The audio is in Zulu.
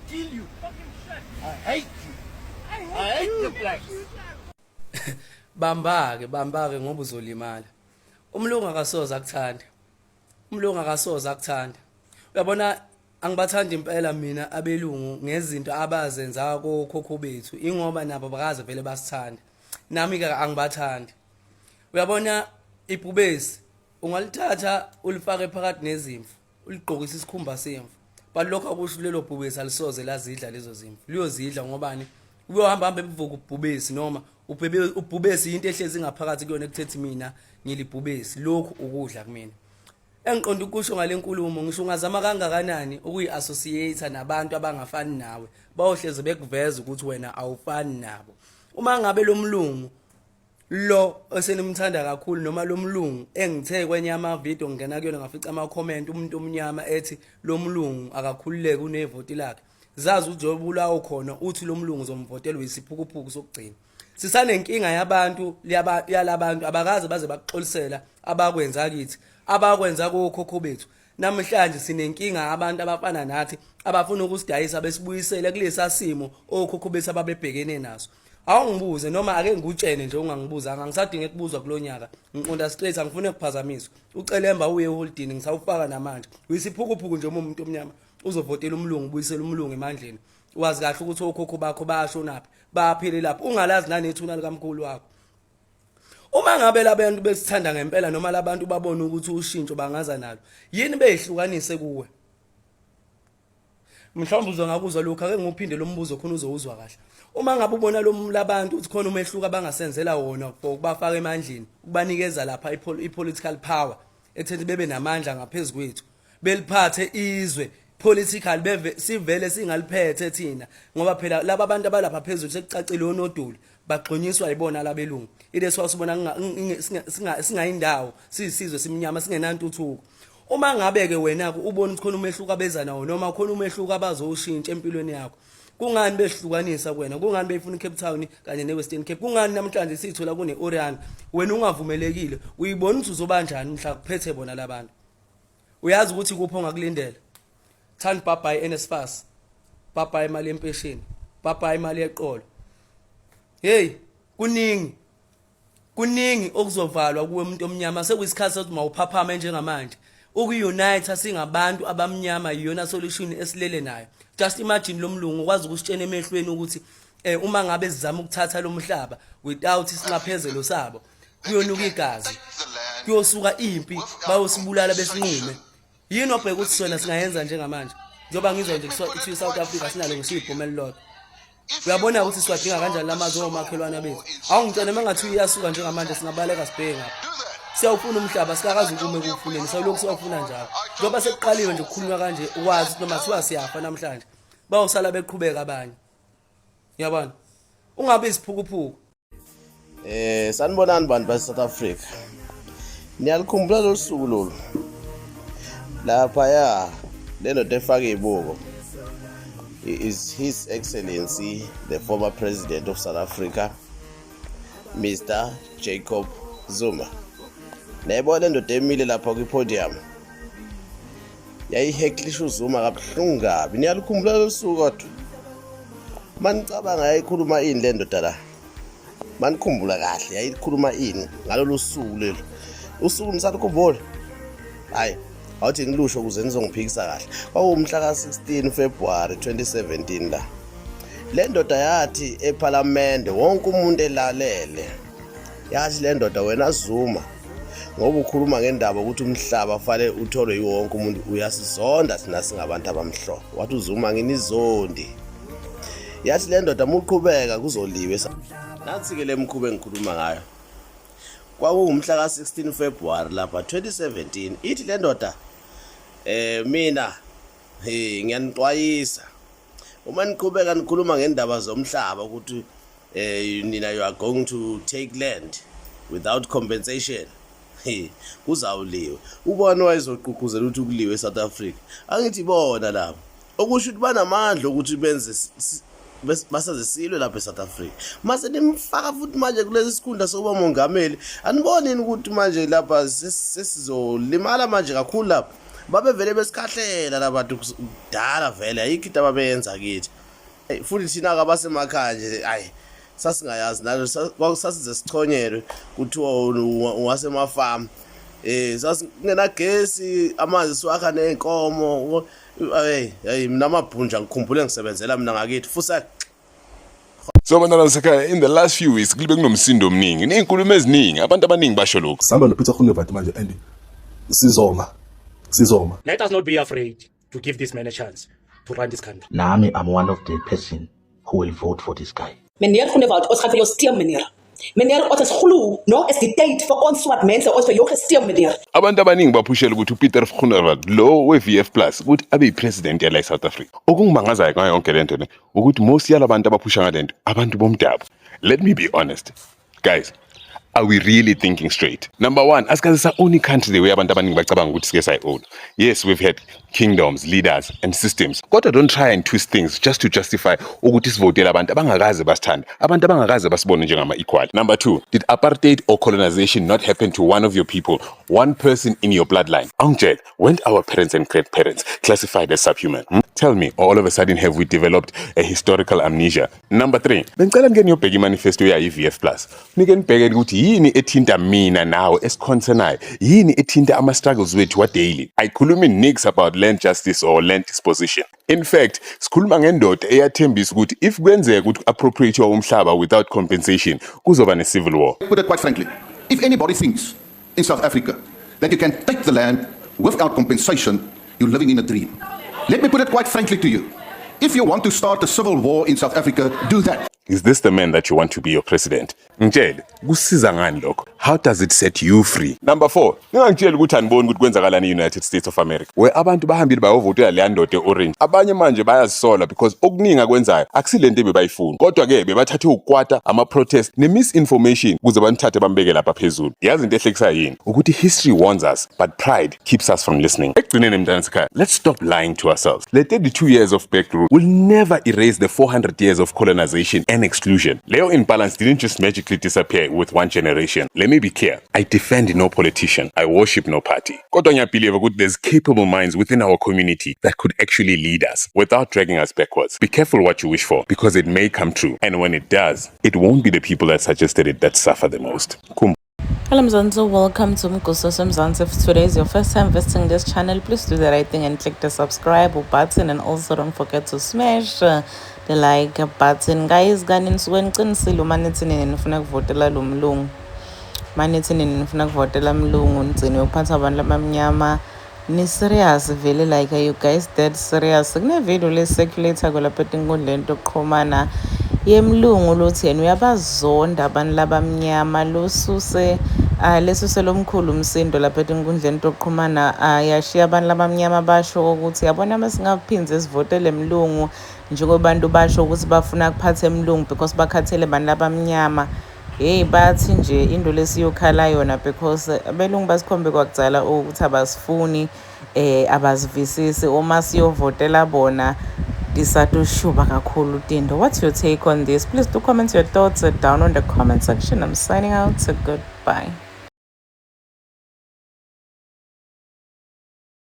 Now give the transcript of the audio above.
Kill you. I hate you. I hate the blacks. Bamba-ke, bamba-ke ngoba uzolimala. Umlungu akasoze akuthanda. Umlungu akasoze akuthanda. Uyabona, angibathandi impela mina abelungu ngezinto abazenza kokhokho bethu, ingoba nabo bakaze vele basithande. Nami-ke angibathandi. Uyabona, ibhubesi ungalithatha ulifake phakathi nezimvu, uligqokise isikhumba semvu, but lokho akusho lelo bhubesi alisoze lazidla lezo zimvu. Liyozidla. Ngobani? Uyohamba hambe ebuvuka ubhubesi, noma ubhubesi into ehlezi ngaphakathi kuyona ekuthethi mina ngilibhubesi, lokhu ukudla kumina. Engiqonda ukusho ngale nkulumo, ngisho ungazama kangakanani ukuyi-associate nabantu abangafani nawe, bayohleze bekuveza ukuthi wena awufani nabo. Uma ngabe lo mlungu lo esenimthanda kakhulu, noma lo mlungu engithe kwenye amavidiyo ngingena kuyona ngafica ama-comment, umuntu omnyama ethi lo mlungu akakhululeke, unevoti lakhe, zazi ukuthi njengoba ulawo khona uthi lo mlungu uzomvotela, uyisiphukuphuku sokugcina. Sisanenkinga yabantu yalabantu abakaze baze bakuxolisela abakwenza kithi, abakwenza kokhokho bethu. Namhlanje sinenkinga, abantu abafana nathi abafuna ukusidayisa, besibuyisele kulesa simo okhokho bethu ababebhekene naso. Awungibuze noma ake ngikutshene nje, ungangibuzanga, angisadinge ukubuzwa kulo nyaka. Ngiqonda straight, angifune ukuphazamiswa. Ucelemba uye eholidini, ngisawufaka namanje. Uyisiphukuphuku nje uma umuntu omnyama uzovotela umlungu, ubuyisela umlungu emandleni. Wazi kahle ukuthi okhokho bakho bayashonaphi, baphele lapho, ungalazi nanethuna likamkhulu wakho. Uma ngabe labantu besithanda ngempela, noma labantu babona ukuthi ushintsho bangaza nalo, yini behlukanise kuwe? Mhlawumbe uzongakuzwa lokhu, ake ngiwuphinde lo mbuzo khona uzowuzwa kahle. Uma ngabe ubona lo labantu ukuthi khona umehluko abangasenzela wona for ukubafaka emandleni, ukubanikeza lapha i-political power ekutheni bebe namandla ngaphezu kwethu, beliphathe izwe political, beve sivele singaliphethe thina, ngoba phela laba bantu abalapha phezulu sekucacile onodoli bagxonyiswa yibona labelungu. Ileso sibona singayindawo, siyisizwe simnyama singenantuthuko. Uma ngabe ke wena ubona ukuthi khona umehluko abeza nawo, noma khona umehluko abazowushintsha empilweni yakho, kungani behlukanisa kuwena? Kungani beyifuna iCape Town kanye neWestern Cape? Kungani namhlanje sithola kune-Oriana, wena ungavumelekile? Uyibona ukuthi uzobanjani mhla kuphethe bona labantu? Uyazi ukuthi kuphi ongakulindela? Thani bye bye NSFAS, bye bye imali yempesheni, bye bye imali yeqolo. Hey, kuningi, kuningi okuzovalwa kuwe umuntu omnyama. Sekuyisikhathi sokuthi mawuphaphame njengamanje. Uku-unite singabantu abamnyama iyona solution esilele nayo. Just imagine, lo mlungu ukwazi ukusitshena emehlweni ukuthi uma ngabe sizama ukuthatha lo mhlaba without isinxaphezelo sabo, kuyonuka igazi, kuyosuka impi, bayosibulala besinqume. Yini obheka ukuthi sona singayenza njengamanje, njengoba ngizwa nje kuthiwa i-South Africa sinalo ngisho ibhomu elilodwa? Uyabona ukuthi siwadinga kanjani lamazwe omakhelwane bethu? Awungitshene, uma ngathiwa iyasuka njengamanje, singabaleka sibheke ngapha? Siyawufuna umhlaba, sikakaze ukume kuwufuneni, sawulokhu siyawufuna njalo. Njengoba sekuqaliwe nje ukukhulunywa kanje, wazi ukuthi noma kuthiwa siyafa namhlanje, bawusala beqhubeka abanye. Uyabona, ungabe isiphukuphuku. Sanibonani bantu base South Africa. Niyalikhumbula lolu suku lolu. Lapha ya le ndoda efake ibuko is His Excellency the former President of South Africa, Mr Jacob Zuma. Nayibona le ndoda emile lapha kwi-podium. Yayihecklisha uZuma kabuhlungu kabi. Niyalikhumbula lolu suku kodwa? Manicabanga, yayikhuluma ini le ndoda la? Manikhumbula kahle, yayikhuluma ini ngalolu suku lelo? Usuku nisalukhumbula? Hayi, awuthi ngilusho ukuze nizongiphikisa kahle. Kwakuwumhla ka-16 February 2017 la. Le ndoda yathi ephalamende, wonke umuntu elalele, yathi le ndoda, "Wena Zuma, ngoba ukhuluma ngendaba ukuthi umhlaba fanele utholwe yiwo wonke umuntu, uyasizonda thina singabantu abamhlophe." Wathi uZuma, "Nginizondi?" Yathi le ndoda, "Muqhubeka kuzoliwe." Nansi-ke le mkhuba engikhuluma ngayo. Kwakuwumhla ka-16 February lapha 2017. Ithi le ndoda, "Mina hey, ngiyanixwayisa, uma niqhubeka nikhuluma ngendaba zomhlaba ukuthi nina you are going to take land without compensation, hey, kuzawuliwe." Ubani wayezogqugquzela ukuthi kuliwe eSouth Africa? Angithi bona labo okusho ukuthi banamandla ukuthi benze basaze silwe lapha eSouth Africa. Mase nimfaka futhi manje kulesi sikhundla sokuba mongameli, aniboni yini ukuthi manje lapha sesizolimala manje kakhulu lapha? Babevele besikhahlela labantu kudala vele, ayikho into ababeyenza kithi. Hey, futhi thina-ke abasemakhaya nje, ayi, sasingayazi nalo, sasize sichonyelwe kuthiwa owasemafamu. Sasingenagesi, amanzi siwakha ney'nkomo. Hey, hey, mina amabhunja ngikhumbule ngisebenzela mina ngakithi futhi. So bantwana basekhaya, in the last few weeks kulibe kunomsindo omningi ney'nkulumo eziningi, abantu abaningi basho lokhu. Sihamba noPeter Groenewald manje and sizoma, sizoma. Let us not be afraid to give this man a chance to run this country. Nami, I'm one of the person who will vote for this guy. Meneer Groenewald, ons gaan vir jou stem, meneer. Meneer, ons is glo, nou is die tyd vir ons swart mense, ons vir jou gestem, meneer. Abantu abaningi baphushela ukuthi uPeter Groenewald lo we-VF Plus ukuthi abe yi-president yala e-South Africa. Okungimangazayo ngayo yonke lento le ukuthi most yalabantu abaphusha ngale nto abantu bomdabu. Let me be honest guys, are we really thinking straight? Number one, asikaze sa-own i-country the way abantu abaningi bacabanga ukuthi sike sayi-own. Yes, we've had kingdoms, leaders and systems, kodwa don't try and twist things just to justify ukuthi sivotele abantu abangakaze basithande, abantu abangakaze basibone njengama-equal. Number two, did apartheid or colonization not happen to one of your people, one person in your bloodline? Angitshele, weren't our parents and grandparents classified as subhuman, Tell me, or all of a sudden have we developed a historical amnesia? Number three, bengicela nike niyobheka imanifesto yayo i-VF Plus, nike nibheke ukuthi yini ethinta mina nawe esiconcernayo, yini ethinta ama-struggles wethu wa-daily. Ayikhulumi nix about land justice or land disposition. In fact, sikhuluma ngendoda eyathembisa ukuthi if kwenzeka ukuthi appropriate umhlaba without compensation, kuzoba ne-civil war. Put it quite frankly, if anybody thinks in South Africa that you can take the land without compensation, you're living in a dream. Let me put it quite frankly to you. If you want to start a civil war in South Africa, do that. Is this the man that you want to be your president? Ngitshele, kusiza ngani lokho? How does it set you free? Number 4, ningangitsheli ukuthi aniboni ukuthi kwenzakalani e-United States of America, where abantu bahambile bayovotela leya ndoda e-orange. Abanye manje bayazisola because okuningi akwenzayo akusilento ebebayifuna. Kodwa-ke bebathathe ukukwata, ama-protest ne-misinformation ukuze banithathe bambeke lapha phezulu. Yazi into ehlekisayo yini? Ukuthi history warns us, but pride keeps us from listening. Ekugcineni, mntana sekhaya, let's stop lying to ourselves. Le 32 years of black rule will never erase the 400 years of colonization and exclusion. Leyo imbalance didn't just magically disappear with one generation. Let me be clear. I defend no politician. I worship no party. Kodwa ngiyabelieve ukuthi there's capable minds within our community that could actually lead us without dragging us backwards. Be careful what you wish for, because it may come true. And when it does, it won't be the people that suggested it that suffer the most. Kum Hello Mzansi, welcome to Mguso Mzansi. If today is your first time visiting this channel, please do the right thing and click the subscribe button, and also don't forget to smash the like button. Guys, kani nisuke niqinisile uma nithi nini nifuna kuvotela lo mlungu? Manithi nini nifuna kuvotela mlungu, nigcine ukuphatha abantu abamnyama. Ni-serious vele? Like, are you guys that serious? Kune-video le-circulate lapha etinkundleni tokuxhumana yemlungu lothi yena uyabazonda abantu labamnyama, lususe lesuse lomkhulu umsindo lapha etinkundleni tokuxhumana, yashiya abantu labamnyama basho ukuthi yabona masingaphindze sivotele mlungu, njengoba abantu basho ukuthi bafuna kuphatha emlungu because bakhathele abantu labamnyama. Hey, bathi nje into lesiyokhala yona because abelungu basikhombe kwakudzala ukuthi abasifuni, abazivisisi uma siyovotela bona tisatoshuba kakhulu tinto. What's your take on this? Please do comment your thoughts down on the comment section. I'm signing out. Goodbye.